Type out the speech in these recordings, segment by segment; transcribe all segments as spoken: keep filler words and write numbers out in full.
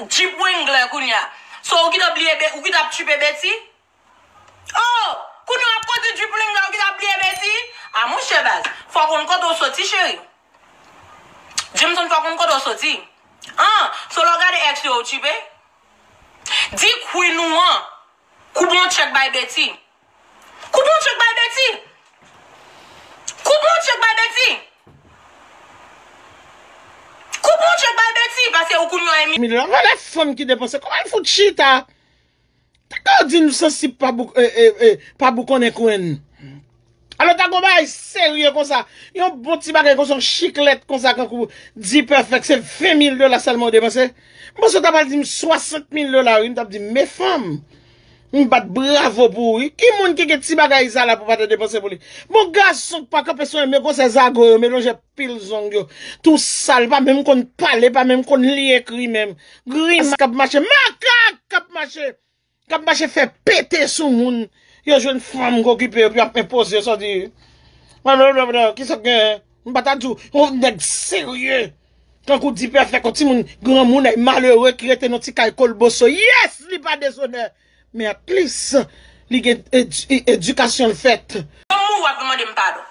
Jeep Wrangler kounye a. So, ou ki t ap bliye Be-, ou ki t ap tchipe Betty? Oh! Kounye a w ap kondui Jeep Wrangler, ou ki t ap bliye Betty? A monchè baz, fò w konn kote w soti, cheri. Jameson, fò w konn kote w soti. An, so lè w gade ex yo, ou tchipe? Di queen ou an, koube yon tchèk bay Betty. Koube yon tchèk bay Betty. Koube yon tchèk bay Betty. Koube yon tchèk bay Betty, paske ou kounye a emi. Mil dola. Vale fanm ki depanse. Kòman l fout chita? Tako di nou sansib pa bou, e, e, e, pa bou konnen kwenn. Alò, tako bagay serye konsa. Yon bon ti bagay konsa, yon chiklèt konsa, kankou D-Perfect, se ven mil dola sèlman ou depanse. M panse w ta pral di m swasant mil dola, wi. M t ap di, men fanm, m bat bravo pou ou, wi. Ki moun ki gen ti bagay sa la pou pa ta depanse pou li? Bon, gason k pa kanpe sou men gwosè zago yo, melanje pil zong yo. Tou sal, pa menm konn pale, pa menm konn li ekri menm. Grimas k ap mache, makak k ap mache. K ap mache fè pete sou moun. Yo jwenn fanm k okipe yo, epi y ap enpoze yo, sa w di. Blablabla, kisa k gen? M pa ta di w, yon nèg serye. Tankou D-Perfect, yon timoun granmoun, malere ki rete nan ti kay kolboso. Yes, li pa dezonè. Men at least, li gen edi-, e-, edikasyon l fèt. Yon mou w ap mande m padon.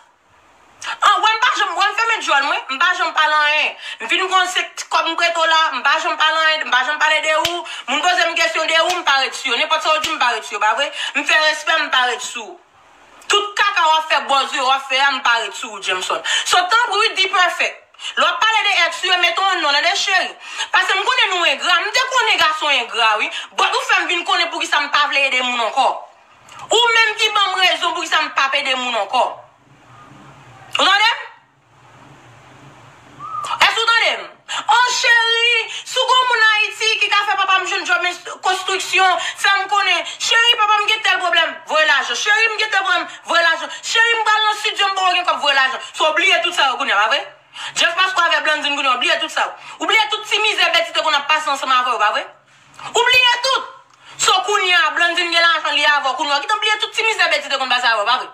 An, wè, m pa janm, wè, m fèmen djòl mwen, m pa janm pale anyen. M vin konn se kòb m prete w la, m pa janm pale anyen, m pa janm pale de ou. Moun poze m kesyon de ou, m pa ret sou yo. Nenpòt sa w di, m pa ret sou yo, pa vre? M fè respè, m pa ret sou ou. Tout kaka w ap fè, bòz yo w ap fè a, m pa ret sou ou, Jameson. So, tanpri, D-Perfect. Lè w ap pale de ex yo, mete yon non, tande cheri. Paske m konnen nou engra, m te konnen gason engra, wi. But ou fè m vin konnen poukisa m pa vle ede moun ankò. Ou menm ki ban m rezon poukisa m p ap ede moun ankò. Ou tande m? Èske ou tande m? Oh, cheri, si w gon moun Ayiti ki ka fè papa m jwenn djòb konstriksyon, fè m konnen. Cheri, papa m gen tèl pwoblèm, voye lajan. Cheri, m gen tèl pwoblèm, voye lajan. Cheri, m pral nan estidyo, m poko gen kòb, voye lajan. So, w bliye tout sa yo kounye a, pa vre? Just paske w avè Blandine kounye a, w bliye tout sa yo. Ou bliye tout ti mizè Betty te konn ap pase ansanm avè w, pa vre? Ou bliye tout. So, kounye a, Blandine gen lajan, li avè w kounye a. Ou gentan bliye tout ti mizè Betty te konn pase avè w, pa vre?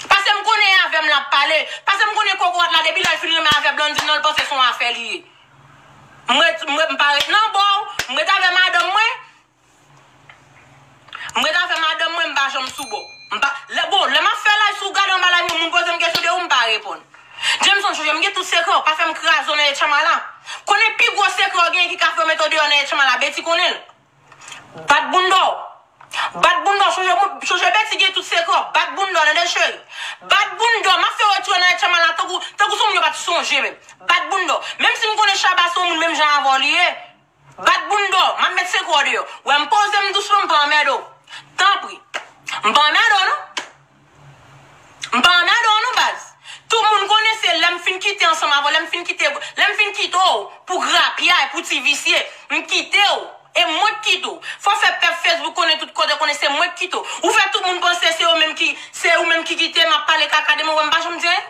Paske m konnen e avè m l ap pale. Paske m konnen kokorat la, depi lè l fin renmen avè Blandine nan, l panse se yon afè li ye. M ret, m ret, m pa ret nan bò w, m ret avè madanm mwen. M ret avè madanm mwen, m pa janm sou bò. M pa, lè, bon, lè m ap fè live, si w gade anba live mwen, moun poze m kesyon de ou, m pa reponn. Jameson, chonje m gen tout sekrè w, pa fè m kraze w nan etchanm la. Konnen pi gwo sekrè w genyen ki ka fè yo mete w deyò nan etchanm la, Betty konnen l. Bat bounda w. Bat bounda w, chonje, chonje Betty gen tout sekrè w. Bat bounda w, tande cheri. Bat bounda w, m ap fè w retire nan etchanm la, tankou, tankou se yon moun yo pa t sonje menm. Bat bounda w. Menm si m konnen Shabba se yon moun menm jan avè w li ye. Bat bounda w, m ap met sekrè w deyò. Wè, m poze m dousman, m pa anmède w. Tanpri. M pa anmède w, non. M pa anmède w, non, baz. Tout moun konnen se lè m fin kite ansanm avè w, lè m fin kite, lè m fin kite w pou grapyay, pou ti visye, m kite w. E mwen k kite w. Fò w fè pèp Facebook konnen tout kote, konnen se mwen k kite w. Ou fè tout moun panse se ou menm ki, se ou menm ki kite m ap pale kaka de mwen, wè m pa janm di anyen.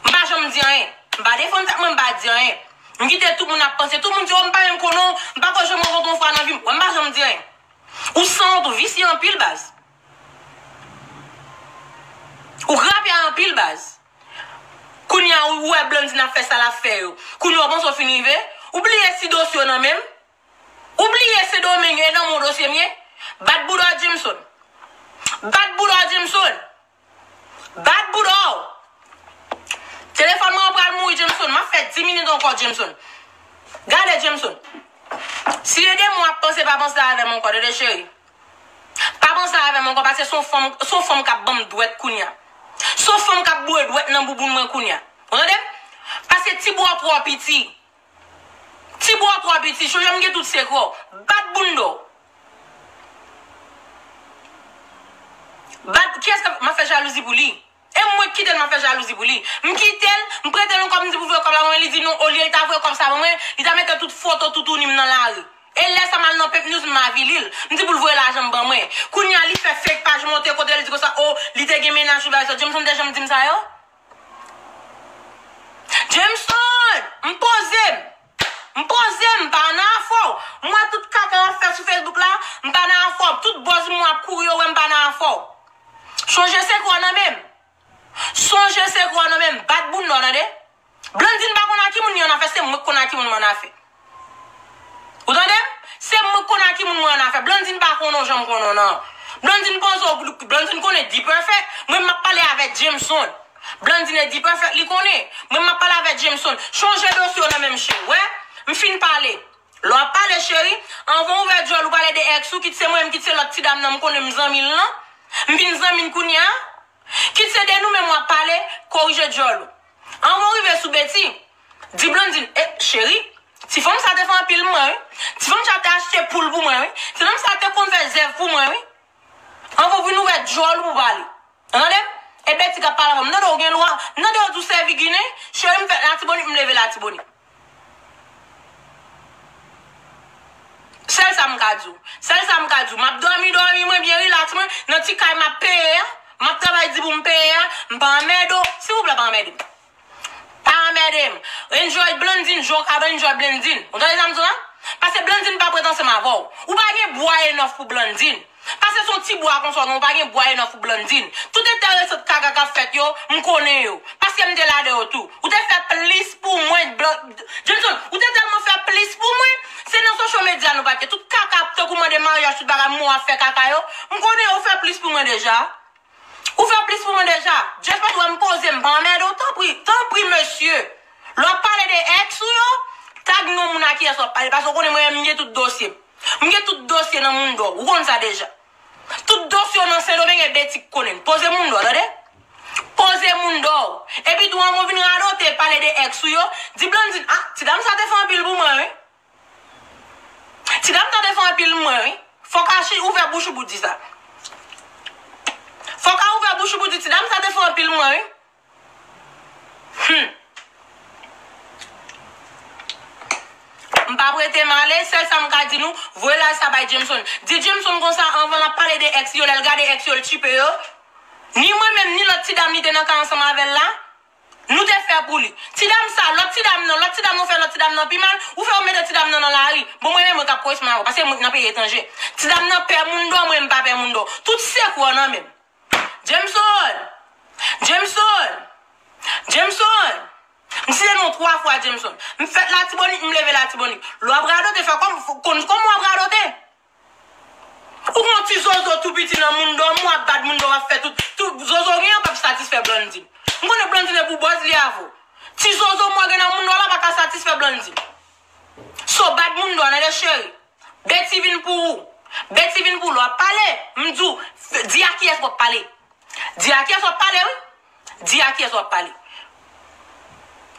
M pa janm di anyen. M pa defann tèt mwen, m pa di anyen. M kite tout moun ap panse. Tout moun di, "Oh, m pa menm konnen w, m pako janm rankontre w yon fwa nan vi m." Wè, m pa janm di anyen. Ou sanwont, ou visye anpil, baz. Ou grapyay anpil, baz. Kounye a, ou wè Blandine ap fè sa l ap fè yo. Kounye a, ou panse w fin rive? Ou bliye si dosye w nan men m? Ou bliye Sendomeng e nan men w dosye m ye? Bat bouda w, Jameson. Bat bouda w, Jameson. Bat bouda w. Telefòn mwen an pral mouri, Jameson. M ap fè dis minit ankò, Jameson. Gade, Jameson. Si e de mwen w ap panse, pa panse avè m ankò, tande cheri. Pa panse avè m ankò, paske se yon fanm, se yon fanm k ap ban m dwèt kounye a. Se yon fanm k ap boure dwèt nan bouboun mwen kounye a. Ou tande m? Paske ti bra w twò piti. Ti bra w twò piti, chonje m gen tout sekrè w. Bat bounda w. Bat, kiyès k ap, m ap fè jalouzi pou li? E mwen k kite l, m ap fè jalouzi pou li. M kite l, m prete l yon kòb, m di pou voye kòb la ban mwen, li di non, olye l ta voye kòb sa ban mwen, li ta mete tout foto toutouni m nan lari. E lè sa m al nan Pep News, m avili l. M di pou l voye lajan m ban mwen. Kounye a, li fè fake paj monte kote l di konsa, oh, li te gen mennaj, li bagay sa. Jameson te janm di m sa yo? Jameson, m poze m. M poze m, m pa nan afè w. M wè tout kaka w ap fè sou Facebook la, m pa nan afè w. Tout buzz moun ap kouri yo wè m pa nan afè w. Chonje sekrè w nan men m. Sonje sekrè w nan men m. Bat bounda w, tande? Blandine pa konn a ki moun li an afè, se mwen k konn a ki moun m an afè. Ou tande m? Se mwen k konn a ki moun mwen annafè. Blandine pa konnen w jan m konnen w nan. Blandine panse w, Blandine konnen D-Perfect. Mwen m ap pale avèk Jameson. Blandine e D-Perfect li konnen. Mwen m ap pale avèk Jameson. Chonje dosye w nan men m cheri. Wè, m fin pale. Lè w ap pale cheri, anvan w ouvè djòl ou pale de ex ou, kit se mwen menm, kit se lòt ti dam nan m konnen m zanmi l lan. M vin zanmi l kounye a. Kit se de nou menm w ap pale, korije djòl ou. Anvan w rive sou Betty, di Blandine, e, cheri, ti fanm sa te fè anpil pou mwen, wi. Ti fanm sa te achte poul pou mwen, wi. Ti fanm sa te konn fè zèv pou mwen, wi. Anvan w vin ouvè djòl ou pou pale. Tande m? E Betty k ap pale avè m. M tande w gen lwa. M tande w di w sèvi ginen. Cheri, m fèt Latibonit, m leve Latibonit. Sèl sa m ka di w. Sèl sa m ka di w. M ap dòmi, dòmi mwen byen rilaks mwen. Nan ti kay m ap peye a. M ap travay di pou m peye a. M pa anmède w. Silvouplè, pa anmède m. Pa anmède m. Enjoy Blandine, jan w ka enjoy Blandine. Ou tande sa m di w la? Paske Blandine pa prèt ansanm avè w. Ou pa gen bwa enòf pou Blandine. Paske se yon ti bwa konsa w gen, ou pa gen bwa enòf pou Blandine. Tout enteresan kaka k ap fèt yo, m konnen yo. Paske m te la de yo tou. Ou te fè plis pou mwen, Blan-, Jameson, ou te tèlman fè plis pou mwen. Se nan social media nou pa t ye. Tout kaka ap tankou mande maryaj, tout bagay, mwen w ap fè kaka yo. M konnen yo fè plis pou mwen deja. Ou fè plis pou mwen deja. Just pa t wè m poze, m pa anmède w, tanpri, tanpri, mesye. Lè w ap pale de ex ou yo, tag non moun a kiyès w ap pale, paske w konnen mwen menm m gen tout dosye. M gen tout dosye nan Mundo, ou konn sa deja. Tout dosye w nan Sendomeng e Betty k konnen l. Poze Mundo, tande? Poze Mundo. Epi tou anvan w vin radote, pale de ex ou yo, di Blandine, ah, ti dam sa te fè anpil pou mwen, wi. Ti dam sa te fè anpil pou mwen, wi. Fòk Achi ouvè bouch ou pou di sa. Fòk a ouvè bouch ou pou di ti dam sa te fè anpil pou mwen, wi. Hmm. M p ap rete m ale, sèl sa m ka di nou, voye laj sa bay Jameson. Di Jameson konsa anvan l ap pale de ex yo, lè l gade ex yo, l tchipe yo. Ni mwen menm, ni lòt ti dam li te nan kay ansanm avè l la. Nou te fè pou li. Ti dam sa, lòt ti dam nan, lòt ti dam nan fè lòt ti dam nan pi mal, ou fè yo mete ti dam nan nan lari. Bon, mwen menm, mwen k ap koresponn avè w, paske mwen nan peyi etranje. Ti dam nan pè Mundo, mwen, m pa pè Mundo. Tout sekrè w nan men m. Jameson! Jameson! Jameson! M site non w twa fwa, Jameson. M fèt Latibonit, m leve Latibonit. Lè w ap radote, fè kòm, konn kòman w ap radote. Ou gon ti zozo tou piti nan Mundo, w ap bat Mundo, w ap fè tout, tout zozo w gen an p ap satisfè Blandine. M konnen Blandine e pou bòz li avè w. Ti zozo mwen gen nan Mundo la pa ka satisfè Blandine. So bat Mundo, tande cheri. Betty vin pou ou. Betty vin pou ou. Lè w ap pale, m di w, f-, di a kiyès w ap pale. Di a kiyès w ap pale, wi. Di a kiyès w ap pale.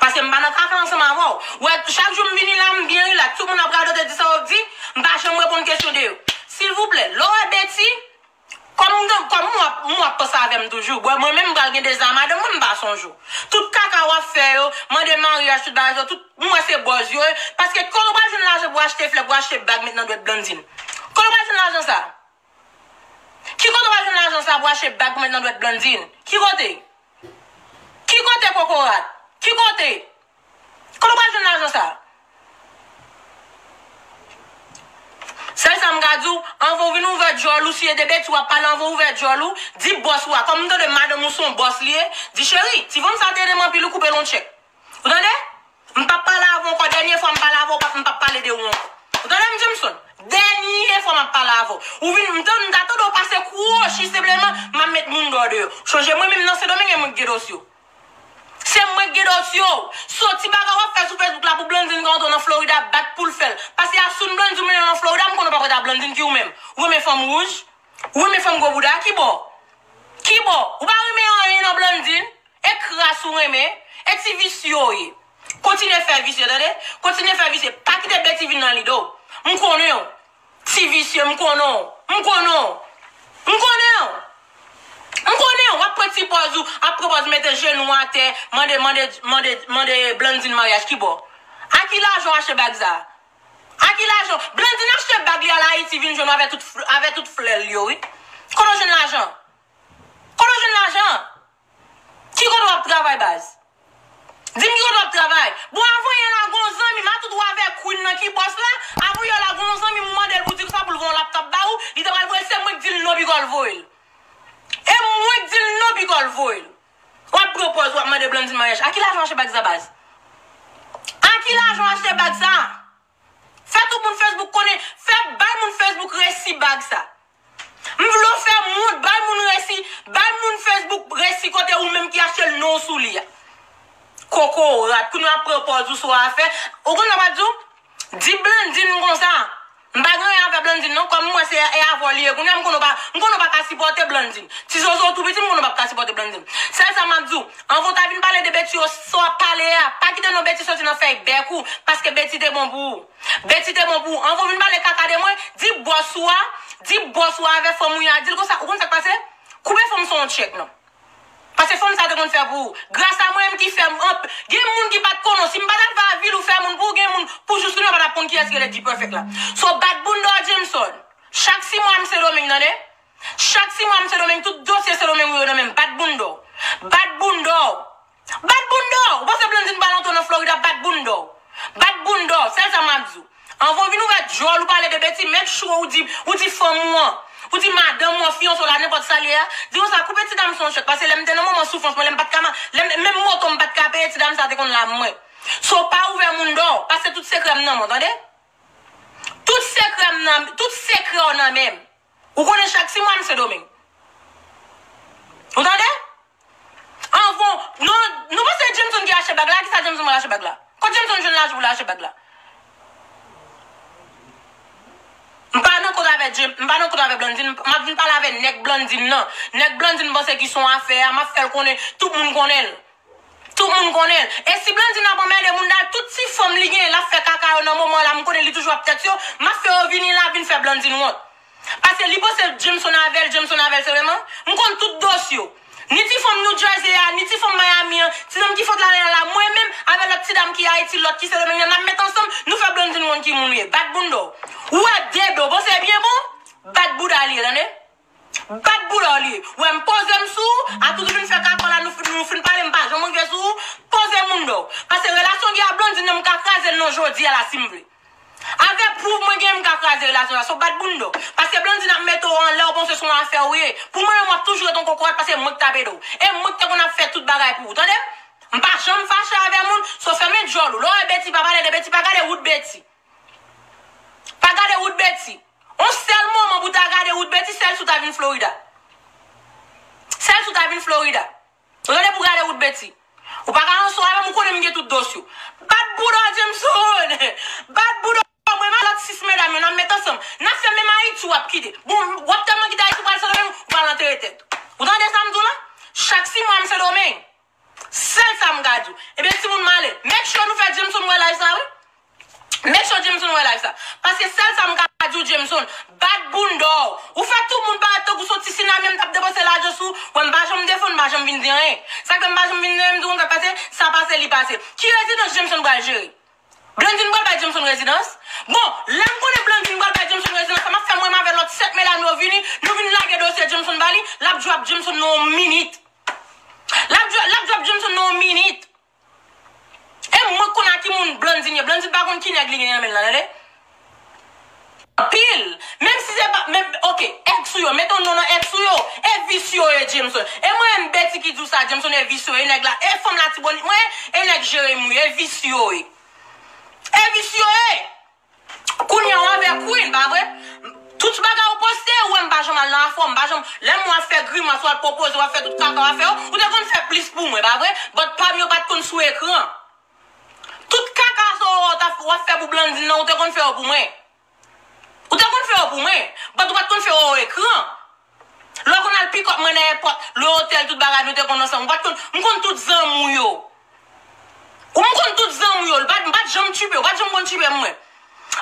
Paske m pa nan kaka ansanm avè w. Ou wè, chak jou m vini la, m byen rilaks. Tout moun ap radote, di sa yo di, m pa janm reponn kesyon de yo. Silvouplè, lè w wè Betty, kòm m gen, kòm m w ap, m w ap panse avè m toujou. Bon, mwen menm, m pral gen deza madanm mwen, m pa sonje w. Tout kaka w ap fè yo, mande maryaj, tout bagay sa, tout, m wè se bòz yo ye. Paske kote w pral jwenn lajan pou achte flè, pou achte bag, met nan dwèt Blandine? Kote w pral jwenn lajan sa? Ki kote w al jwenn lajan sa pou achte bag pou met nan dwèt Blandine? Ki kote? Ki kote, kokorat? Ki kote? Kote w al jwenn lajan sa? Sèl sa m ka di w, anvan w vin ouvè djòl ou, si e de Betty w ap pale, anvan w ouvè djòl ou, di bòs ou a, kòm m tande madanm ou se yon bòs li ye, di, cheri, ti fanm sa te ede m anpil, ou koupe l yon tchèk. Ou tande? M p ap pale avè w ankò. Dènye fwa m pale avè w, m p ap, m p ap pale de ou ankò. Ou tande m, Jameson? Dènye fwa m ap pale avè w. Ou vin, m tande, m ta tande w pase kwochi senpleman, m ap met Mundo deyò. Chonje mwen menm nan Sendomeng, e mwen k gen dosye w. Se mwen k gen dosye w. So ti bagay w ap fè sou Facebook la pou Blandine ka antre nan Florida, bat pou l fè l. Paske a soun Blandine ou mennen nan Florida, m konnen w p ap rete a Blandine ki ou menm. Ou renmen fanm wouj? Ou renmen fanm gwo bouda? Ki bò? Ki bò? Ou pa renmen anyen nan Blandine? E kras ou renmen, e ti visye w ye. Kontinye fè visye, tande? Kontinye fè visye. Pa kite Betty vin nan lide w. M konnen w. Ti visye, m konnen w. M konnen w. M konnen w. M konnen w. W ap pran ti pòz ou, ap pran pòz mete jenou atè, mande, mande, mande, mande Blandine maryaj. Ki bò? A ki lajan w achte bag sa? A ki lajan? Blandine achte bag li al Ayiti, vin jwenn w avè tout fl-, avè tout flè l yo, wi. Kote w jwenn lajan? Kote w jwenn lajan? Ki kote w ap travay, baz? Di m ki kote w ap travay. Bon, avan yè la, gon zanmi m, a tout ou avè Queen nan ki bòs la, avan yè la, gon zanmi m ou mande l pou di sa pou l voye yon laptop ba ou, li ta pral voye, se mwen k di l non piko l voye l. E mwen k di l non piko l voye l. W ap pran pòz, w ap mande Blandine maryaj. A ki lajan w achte bag sa, baz? A ki lajan w achte bag sa? ap pran pòz ou sou afè. Ou konn sa m ap di w? Di Blandine konsa. M pa gen anyen avè Blandine non, kòm m wè se e avè w li ye. Kounye a m konnen w pa, m konnen w pa ka sipòte Blandine. Ti zozo w tou piti, m konnen w p ap ka sipòte Blandine. Sèl sa m ap di w, anvan w ta vin pale de Betty yo, sa w ap pale a, pa kite non Betty soti nan fèy bèk ou, paske Betty te bon pou ou. Betty te bon pou ou. Anvan w vin pale kaka de mwen, di bòs ou a, di bòs ou a avè fanm ou yo a, di l konsa, ou konn sa k pase? Koupe fanm sou yon tchèk non. Paske fanm sa te konn fè pou ou. Gras a mwen menm ki fè m anp. Gen moun ki pa t konnen w. Si m pa t al fè avil ou fè moun pou ou, gen moun pou jis kounye a pa t ap konn kiyès ki rele D-Perfect la. So, bat bounda w, Jameson. Chak sis mwa m Sendomeng, tande? Chak sis mwa m Sendomeng, tout dosye Sendomeng ou yo nan men m. Bat bounda w. Bat bounda w. Bat bounda w. Ou panse Blandine pral antre nan Florida, bat bounda w. Bat bounda w. Sèl sa m ap di w. Anvan w vin ouvè djòl ou pale de Betty, make sure ou di, ou di fanm ou an, ou di madanm ou an, fiyanse w la, nenpòt sa l ye a, di konsa, koupe ti dam sa yon tchèk, paske lè m te nan moman soufrans mwen, lè m pa t ka ma-, lè m, menm moto m pa t ka peye, ti dam sa te konn la mwen. So, pa ouvè moun dò, pase tout sekrè m nan men w, tande? Tout sekrè m nan, tout sekrè w nan men m. Ou konnen chak sis mwa m Sendomeng. Ou tande? Anvan, nou, nou panse Jameson ki achte bag la? Kisa Jameson pral achte bag la? Kot Jameson jwenn lajan pou l achte bag la? M pa nan kont avè Jam-, m pa nan kont avè Blandine, m ap vin pale avè nèg Blandine nan. Nèg Blandine panse ki se yon afè a, m ap fè l konnen, tout moun konnen l. Tout moun konnen l. E si Blandine ap anmède moun nan, tout ti fanm li genyen, l ap fè kaka yo nan moman la, m konnen li toujou ap tèt yo, m ap fè yo vini la, vin fè Blandine wont. Paske li panse Jameson avè l, Jameson avè l, se vreman. M konn tout dosye w. Ni ti fanm New Jersey a, ni ti fanm Miami an, ti nonm ki fòt la, la, la, mwen menm, avè lòt ti dam ki Ayiti, lòt ki Sendomeng nan, n ap met ansanm, nou fè Blandine wont ki moun li ye. Bat bounda w. Ou wè de do, bon, se byen bon? Bat bouda li ye, tande? Bat bouda w li ye. Ou wè m poze m sou ou, a tout ou vin fè kakò la, nou fin, nou fin pale, m pa janm rive sou ou, poze moun dò w. Paske relasyon gen a Blandine nan, m ka kraze l nan jodi a la si m vle. Avè pwouv mwen gen, m ka kraze relasyon sa. So bat bounda w. Paske Blandine ap mete w anlè, ou panse se yon afè ou ye. Pou mwen menm, w ap toujou ret yon kokorat, paske mwen k t ap ede w. E mwen k te konn ap fè tout bagay pou ou, tande? M pa janm fache avè moun, so fèmen djòl ou. Lè w wè Betty, pa pale de Betty, pa gade wout Betty. Pa gade wout Betty. On sèl moman pou w ta gade wout Betty, sèl si w ta vin Florida. Sèl si w ta vin Florida. Rele pou gade wout Betty. Ou pa ka ansanm avè m, ou konnen m gen tout dosye w. Bat bouda w, Jameson! Bat bouda w, mwen menm lòt sis medam yo, n ap met ansanm. N ap fè menm Ayiti w ap kite. Bon, w ap tèlman kite Ayiti, w pral Sendomeng, w pral antere tèt. Ou tande sa m di w la? Chak sis mwa m Sendomeng. Sèl sa m ka di w. Ebyen, timoun m ale. Make sure nou fè Jameson wè live sa, wi. Make sure Jameson wè live sa. Paske sèl sa m ka di w, Jameson, bat bounda w. Ou fè tout moun parèt tankou se yon ti sinamyon m t ap depanse lajan sou ou. Wè, m pa janm defann, m pa janm vin di anyen. Sa k fè m pa janm vin di anyen, m di w konn sa k pase, sa pase, li pase. Ki rezidans Jameson pral jere? Blandine pral bay Jameson rezidans? Bon, lè m konnen Blandine pral bay Jameson rezidans, sa m ap fè mwen menm avè lòt sèt medam yo vini, nou vin lage dosye Jameson ba li, l ap drop Jameson nan yon minit. L ap dro-, l ap drop Jameson nan yon minit. E mwen k konn a ki moun Blandine ye. Blandine pa konn ki nèg li gen nan men l lan, tande? Anpil. Menm si se pa, menm, oke, èks ou yo, mete yon non nan èks ou yo. E visye yo ye, Jameson. E mwen menm Betty ki di w sa, Jameson, e visye yo ye, nèg la, e fanm Latibonit mwen, e nèg Jeremi, e visye yo ye. E visye yo ye. Kounye a w avè Queen, pa vre? Tout bagay ou poste, ou wè m pa janm al nan afè w, m pa janm, lè m wè w ap fè grimas, w ap pwopoze, w ap fè tout kaka w ap fè yo, ou te konn fè plis pou mwen, pa vre? But pa m yo pa t konn sou ekran. Tout kaka sa w wè w t ap, w ap fè pou Blandine nan, ou te konn fè yo pou mwen. Ou te konn fè yo pou mwen, but ou pa t konn fè yo ekran. Lè w konn al pick up mwen nan èpòt, le otèl, tout bagay, nou te konn ansanm. Ou pa t konn, m konn tout zanmi w yo. Ou m konn tout zanmi w yo. Ou pa t, m pa t janm tchipe, ou pa t janm konn tchipe mwen.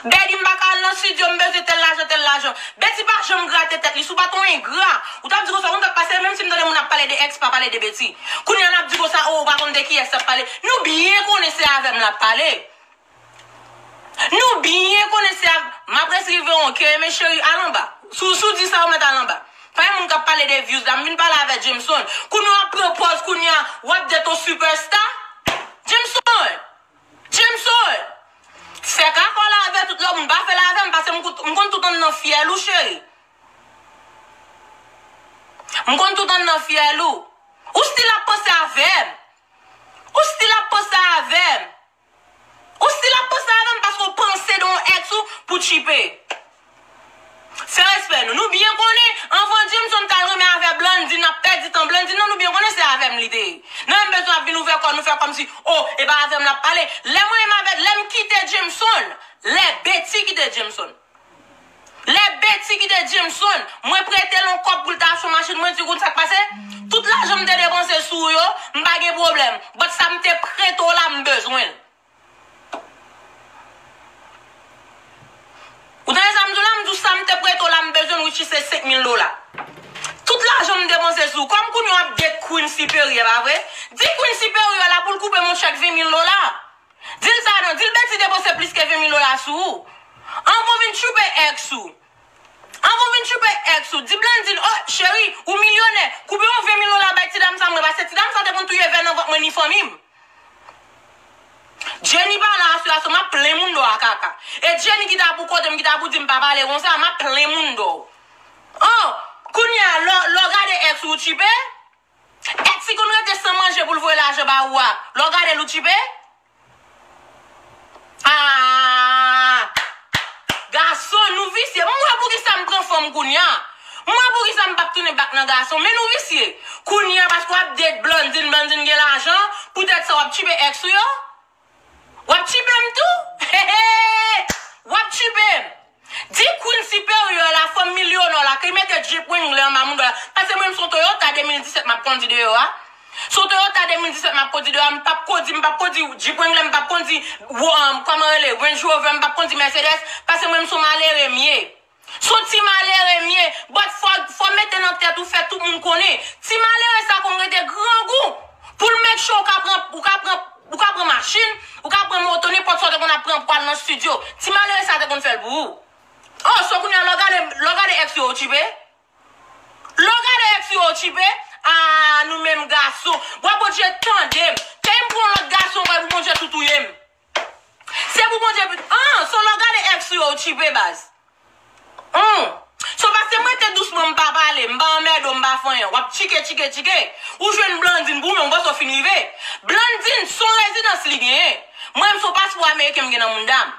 Betty, m pa ka al nan studio, m bezwen tèl lajan, tèl lajan. Betty pa janm grate tèt li, si w pa t yon engra. Ou t ap di konsa, ou konn sa k pase, menm si m tande moun ap pale de èks, pa pale de Betty. Kounye a n ap di konsa, o, ou pa konn de kiyès l ap pale. Nou byen konnen se avè m l ap pale. Nou byen konnen se ak, m ap resi rive yon ke, men cheri, al anba. Si w, si w di sa, ou mèt al anba. Pa gen moun k ap pale de views la, m vin pale avè Jameson. Kounye a w ap pran pòz, kounye a, w ap dèt yon superstar. Jameson! Jameson! Fè kakò la avè tout lòt moun, pa fè l avè m, paske m kout-, m konn tout anndan fyèl ou, cheri. M konn tout anndan fyèl ou. Ou still ap panse avè m. Ou still ap panse avè m. Ou still ap panse avè m paske w panse de yon èks ou pou tchipe. Fè respè nou. Nou byen konnen, anvan Jameson t al renmen avè Blandine, n ap pèdi tan Blandine nan, nou byen konnen se avè li te ye. Nan menm bezwen ap vin ouvè kò nou fè kòmsi, o, e pa avè m l ap pale. Lè mwen menm avè, lè m kite Jameson, lè Betty kite Jameson. Lè Betty kite Jameson, mwen prete l yon kòb pou l ta achte yon machin, mwen di, "Kounn sa k pase? Tout lajan m te depanse sou ou yo, m pa gen pwoblèm. But sa m te prete w la, m bezwen l." Ou tande sa m di w la? M di w sa m te prete w la, m bezwen l, which is se senk mil dola. Tout lajan m depanse sou ou. Kòm kounye a w ap date Queen Superior, pa vre? Di Queen Superior la pou l koupe m yon chèk ven mil dola. Di l sa non, di l Betty depanse plis ke ven mil dola sou ou. Anvan w vin tchoupe ex ou. Anvan w vin tchoupe ex ou, di Blandine, "O, cheri, ou milyonè, koupe yon ven mil dola bay ti dam sa mwen, paske ti dam sa te konn touye vè nan vant mwen ni fanmi m." Jenny pa la aswè a, so m ap plen moun dò a kaka. E Jenny ki ta pou kote m, ki ta pou di m pa pale konsa, m ap plen moun dò. O, kounye a, lè w, lè w gade ex ou, ou tchipe? Ex ki konn rete san manje pou l voye lajan ba ou a, lè w gade l, ou tchipe? Ah! Gason, nou visye. M wè poukisa m pran fanm kounye a. M wè poukisa m p ap tounen bak nan gason. Men nou visye. Kounye a, paske w ap date Blandine, Blandine gen lajan, poutèt sa w ap tchipe ex ou yo? W ap tchipe m tou? Hehe! W ap tchipe m. Di Queen Superior la, fanm milyonè la, ki mete Jeep Wrangler anba mouda la. Paske mwen, m se yon Toyota de mil disèt m ap kondi deyò a. Se yon Toyota de mil disèt m ap kondi deyò a, m p ap kondi, m p ap kondi Jeep Wrangler, m p ap kondi, um, kòman rele, Range Rover, m p ap kondi Mercedes, paske mwen, m se yon malere m ye. Se yon ti malere m ye, but fò, fò mete nan tèt ou, fè tout moun konnen. Ti malere sa konn rete grangou pou l make sure ou ka pran, ou ka pran, ou ka pran machin, ou ka pran moto, nenpòt sa w te konn ap pran pou al nan studio. Ti malere sa te konn fè l pou ou. Oh, so kounye a, lè w gade, lè w gade ex yo, ou tchipe? Lè w gade ex yo, ou tchipe? Ah, nou menm gason. Bwa Bondye tande m. Ke m pran lòt gason, wè pou Bondye tou touye m. Se pou Bondye, ah, so lè w gade ex yo, ou tchipe, baz. Hmm. So paske mwen te dousman, m pa pale, m pa anmède w, m pa fè anyen. W ap tchike, tchike, tchike. Ou jwenn Blandine pou mwen, ou panse w fin rive. Blandine, se yon rezidans li genyen. Mwen, m se yon paspò ameriken m gen nan mouda m.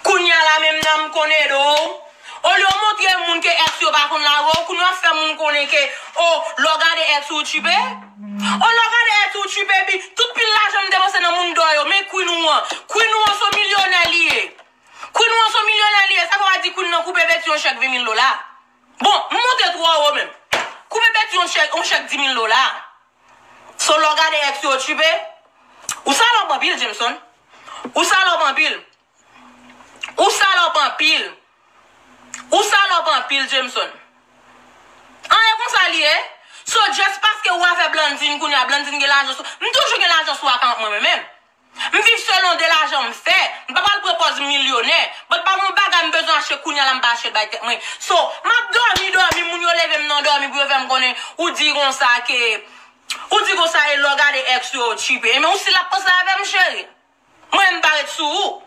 Kounye a la menm nan m konnen do. Olye w montre moun ke ex yo pa konn lave w, kounye w ap fè moun konnen ke, o, lè w gade ex ou, ou tchipe? O, lè w gade ex ou, ou tchipe, epi tout pil lajan m depanse nan moun dò yo, men Queen ou an. Queen ou an se yon milyonè li ye. Queen ou an se yon milyonè li ye, sa fè w a di Queen nan koupe Betty yon chèk ven mil dola. Bon, m monte twò wo menm. Koupe Betty yon chèk, yon chèk di mil dola. So, lè w gade ex yo, ou tchipe? Ou salòp anpil, Jameson. Ou salòp anpil. Ou salòp anpil. Ou salòp anpil, Jameson. An, e konsa li ye. So, just paske ou avè Blandine kounye a, Blandine gen lajan sou, m toujou gen lajan sou akant mwen, mwen menm. M viv selon de lajan m fè. M pa pral pran pòz milyonè. But pa gen yon bagay m bezwen achte kounye a la m pa achte l bay tèt mwen. So, m ap dòmi, dòmi, moun yo leve m nan dòmi pou yo fè m konnen ou di konsa ke, ou di konsa e lè w gade ex yo, ou tchipe. Men ou still ap panse avè m, cheri. Mwen, m pa ret sou ou.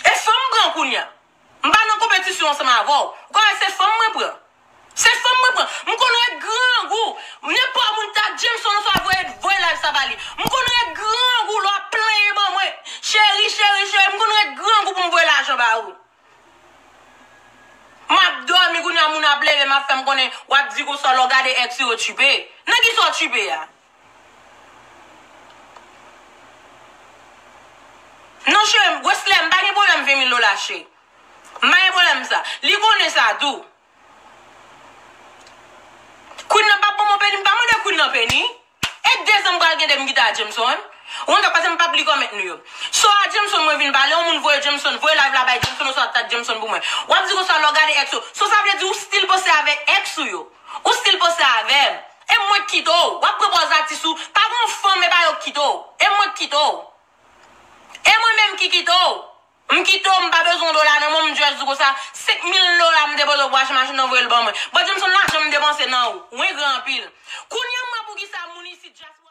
E fanm m pran kounye a. M pa nan konpetisyon ansanm avè w. Ou ka wè se fanm mwen pran. Se fanm mwen pran. M konn ret grangou. Nenpòt moun ta Jameson oswa voye, voye live sa ba li. M konn ret grangou lè w ap plenyen ban mwen. Cheri, cheri, cheri, m konn ret grangou pou m voye lajan ba ou. M ap dòmi kounye a, moun ap leve, m ap fè m konnen, w ap di konsa lè w gade ex yo tchipe. Nan kisa w tchipe a? Non, cheri, Wesley, m pa gen pwoblèm ven mil dola, cheri. M pa gen pwoblèm sa. Li konnen sa tou. Queen nan p ap ban mwen peni, m pa mande Queen nan peni. E de zan m pral gen de m kite a Jameson. Ou konn sa k pase, m p ap li kòmèt nou yo. So a Jameson mwen vin pale, yon moun voye Jameson, voye live la bay Jameson, oswa tag Jameson pou mwen. W ap di konsa lè w gade ex ou. So sa vle di ou still panse avèk ex ou yo. Ou still panse avè m. E mwen k kite w. W ap pran pòz atis ou. Pa gen yon fanm, e pa yo k kite w. E mwen k kite w. E mwen menm ki kite w. M kite w, m pa bezwen yon dola nan men w, m just di konsa, senk mil dola m depoze w pou achte machin nan, voye l ban mwen. Bon, Jameson, lajan m depanse nan ou. Ou engra anpil. Kounye a m wè poukisa moun isit, dyaspora